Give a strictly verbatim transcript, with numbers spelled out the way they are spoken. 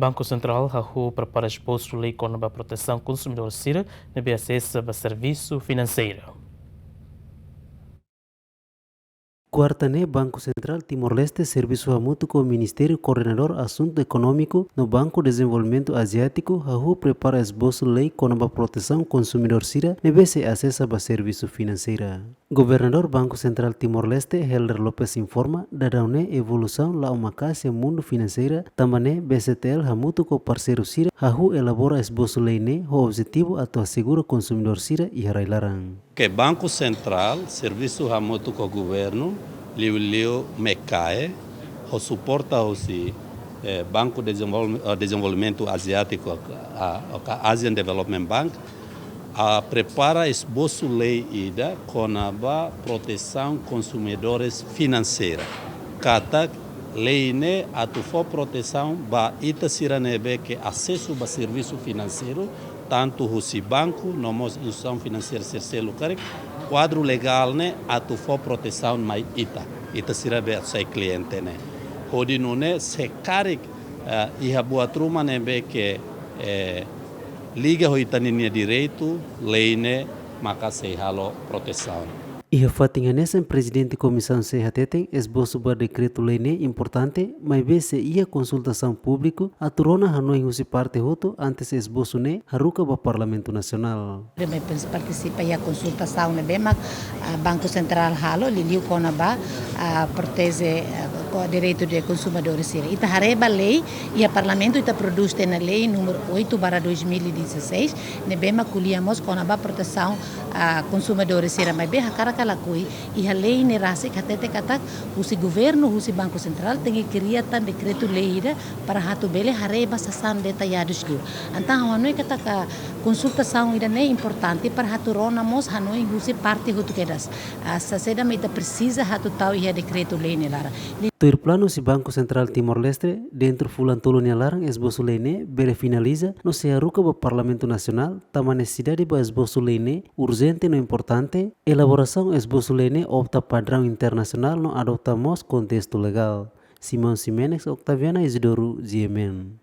Banku Sentrál hahú prepara esbosu lei kona-ba protesaun konsumidór sira ne'ebé asesa ba servisu finanseiru. Kuarta ne'e, Banku Sentrál Timor-Leste servisu hamutuk ho Ministériu Koordenadór Asuntu Ekonómiku no Banku Dezenvolvimentu Aziátiku hahú prepara esbosu lei kona-ba protesaun konsumidór sira ne'ebé sei asesa ba servisu finanseira. Governadór Banku Sentrál Timor-Leste, Helder Lopes, informa, daudaun ne'e evolusaun la'o maka'as iha mundu finanseira, tanba ne'e B C T L hamutuk ho parseiru sira hahú elabora esbosu lei ne'e ho objetivu atu asegura konsumidór sira iha rai-laran. Ke Banku Sentrál servisu hamutuk ho governu, liuliu MECAE, ho suporta husi, eh, Banku Dezenvolve-, eh, Dezenvolvimentu Aziátiku, ah, ka Asian Development Bank, ah, prepara esbosu lei ida kona-ba protesaun konsumidores finanseira. Katak lei ne'e atu fó protesaun ba ita sira ne'ebé ke asesu ba servisu finanseiru, tantu husi banku no mós instituisaun finanseira sira seluk karik, kuadru legál ne'e atu fó protesaun mai ita, ita sira be sai kliente ne'e. Hodi nune'e se karik, eh, iha buat ruma ne'ebé ke, eh, liga ho ita-nia direitu, lei ne'e maka sei halo protesaun. Iha fatin hanesan, Prezidente Komisaun C hateten, esbosu ba dekretu lei ne'e importante, maibé sei iha konsultasaun públiku atu rona hanoin husi parte hotu antes esbosu ne'e haruka ba Parlamentu Nasionál. Presiza partisipa iha konsultasaun ne'ebé mak, ah, Banku Sentrál halo, liuliu kona-ba, ah, proteje, ah, ko-, direitu de konsumidór sira. Ita haree ba lei, iha Parlamentu ita prodús tiha ona lei númeru oito barra dois mil e dezasseis, ne'ebé mak ko'alia mós kona-ba protesaun, ah, konsumidór sira, maibé hakarak ka lakohi, iha lei ne'e rasik hatete katak husi governu, husi Banku Sentrál tenke kria tan dekretu lei ida para atu bele haree ba sasán detayadu liu. Entaun ha'u hanoin katak konsultasaun ida-ne'e importante para atu rona mós hanoin husi parte hotu kedas. Ah, saida mak ita presiza atu tau iha dekretu lei ne'e laran. Tuir planu husi Banku Sentrál Timor-Leste, dentru fulan tolu nia laran esbosu lei ne'e bele finaliza no sei haruka ba Parlamentu Nasionál, tanba nesesidade ba esbosu lei ne'e urjente no importante, elaborasaun esbosu lei ne'e opta padraun internasionál no adota mós kontestu legál. Simão Ximenes, Octaviana Isidoro, G M N.